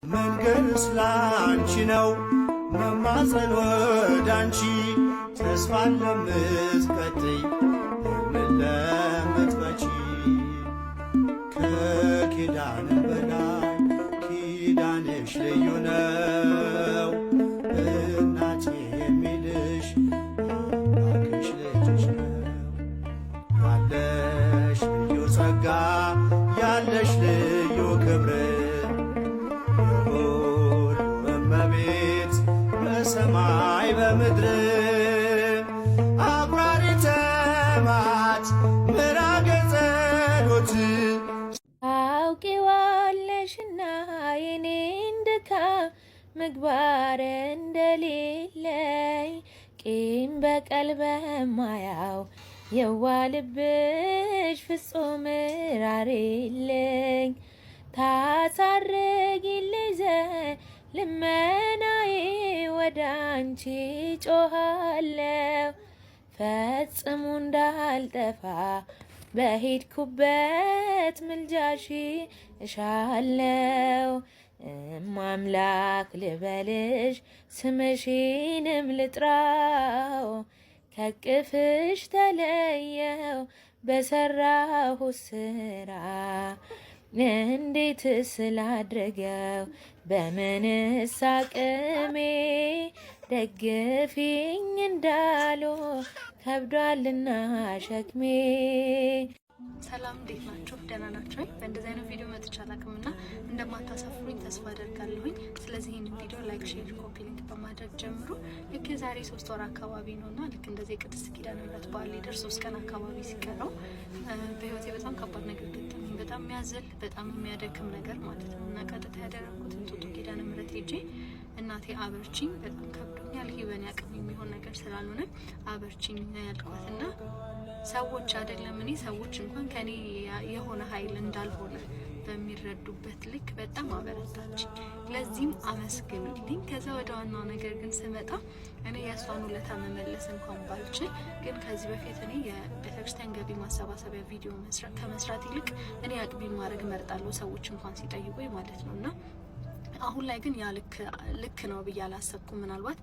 መንገድ ስላንቺ ነው መማፀን ወዳንቺ ተስፋን ለምትቀጥይ ሕልምን ለምትፈቺ ከኪዳን በላይ ኪዳንሽ ልዩ ነው እናቴ የሚልሽ አምላክሽ ልጅሽ ነው። ያለሽ ልዩ ጸጋ ያለሽ ልዩ ክብር የሁሉ እመቤት በሰማይ በምድር አቁራሪ ተማት ምራገ ጸሎት። ታውቂዋለሽና የኔን ድካም ምግባር እንደሌለኝ፣ ቂም በቀል በማያው የዋህ ልብሽ ፍጹም ራሪልኝ፣ ታሳርጊልኝ ዘንድ ልመናዬ ወደ አንቺ ጮኻለሁ፣ ፈጽሞ እንዳልጠፋ በሄድኩበት ምልጃሽ እሻለው። እማምላክ ልበልሽ ስምሽንም ልጥራው፣ ከቅፍሽ ተለየው በሰራሁ ስራ፣ እንዴት ስላድርገው በምንስ አቅሜ፣ ደግፊኝ እንዳሉ ከብዷልና ሸክሜ። ሰላም፣ እንዴት ናችሁ? ደህና ናችሁ ወይ? በእንደዚህ አይነት ቪዲዮ መጥቼ አላውቅም እና እንደማታሳፍሩኝ ተስፋ አደርጋለሁኝ። ስለዚህ ይህንን ቪዲዮ like፣ share፣ copy link በማድረግ ጀምሩ። ልክ የዛሬ 3 ወር አካባቢ ነው እና ልክ እንደዚህ የቅድስት ኪዳነ ምሕረት በዓል ሊደርስ 3 ቀን አካባቢ ሲቀረው በህይወቴ በጣም ከባድ ነገር ገጠመኝ። በጣም የሚያዝል፣ በጣም የሚያደክም ነገር ማለት ነው እና ቀጥታ ያደረግኩት እንጦጦ ኪዳነ ምሕረት ሄጄ እናቴ አበርቺኝ፣ በጣም ከብዶኛል፣ ይሄ በእኔ አቅም የሚሆን ነገር ስላልሆነ አበርቺኝ ያልኳት እና ሰዎች አይደለም እኔ ሰዎች እንኳን ከኔ የሆነ ኃይል እንዳልሆነ በሚረዱበት ልክ በጣም አበረታችኝ። ለዚህም አመስግኑልኝ። ከዛ ወደ ዋናው ነገር ግን ስመጣ እኔ የእሷን ውለታ መመለስ እንኳን ባልችል ግን ከዚህ በፊት እኔ የቤተክርስቲያን ገቢ ማሰባሰቢያ ቪዲዮ ከመስራት ይልቅ እኔ አቅሜ ማድረግ እመርጣለሁ፣ ሰዎች እንኳን ሲጠይቁኝ ማለት ነው። እና አሁን ላይ ግን ያ ልክ ልክ ነው ብዬ አላሰብኩም። ምናልባት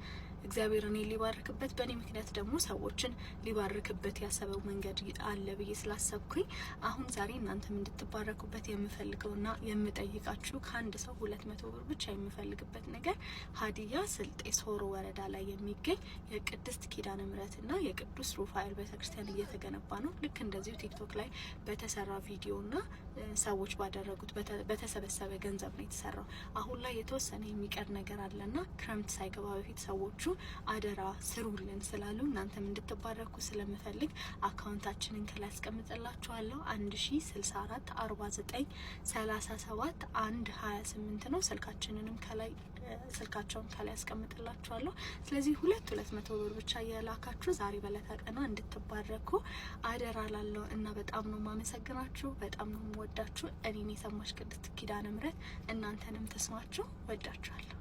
እግዚአብሔር እኔ ሊባርክበት፣ በእኔ ምክንያት ደግሞ ሰዎችን ሊባርክበት ያሰበው መንገድ አለ ብዬ ስላሰብኩኝ አሁን ዛሬ እናንተም እንድትባረኩበት የምፈልገውና የምጠይቃችሁ ከአንድ ሰው 200 ብር ብቻ የምፈልግበት ነገር ሀዲያ ስልጤ ሶሮ ወረዳ ላይ የሚገኝ የቅድስት ኪዳነ ምሕረትና የቅዱስ ሩፋኤል ቤተክርስቲያን እየተገነባ ነው። ልክ እንደዚሁ ቲክቶክ ላይ በተሰራ ቪዲዮና ሰዎች ባደረጉት በተሰበሰበ ገንዘብ ነው የተሰራው። አሁን ላይ የተወሰነ የሚቀር ነገር አለና ክረምት ሳይገባ በፊት ሰዎቹ አደራ ስሩልን ስላሉ እናንተም እንድትባረኩ ስለምፈልግ አካውንታችንን ከላይ አስቀምጥላችኋለሁ። 10644937128 ነው። ስልካችንንም ከላይ ስልካቸውን ከላይ አስቀምጥላችኋለሁ። ስለዚህ 200 200 ብር ብቻ የላካችሁ ዛሬ በዕለተ ቀኗ እንድትባረኩ አደራ ላለው እና በጣም ነው ማመሰግናችሁ፣ በጣም ነው የምወዳችሁ። እኔን የሰማች ቅድስት ኪዳነ ምሕረት እናንተንም ትስማችሁ። ወዳችኋለሁ።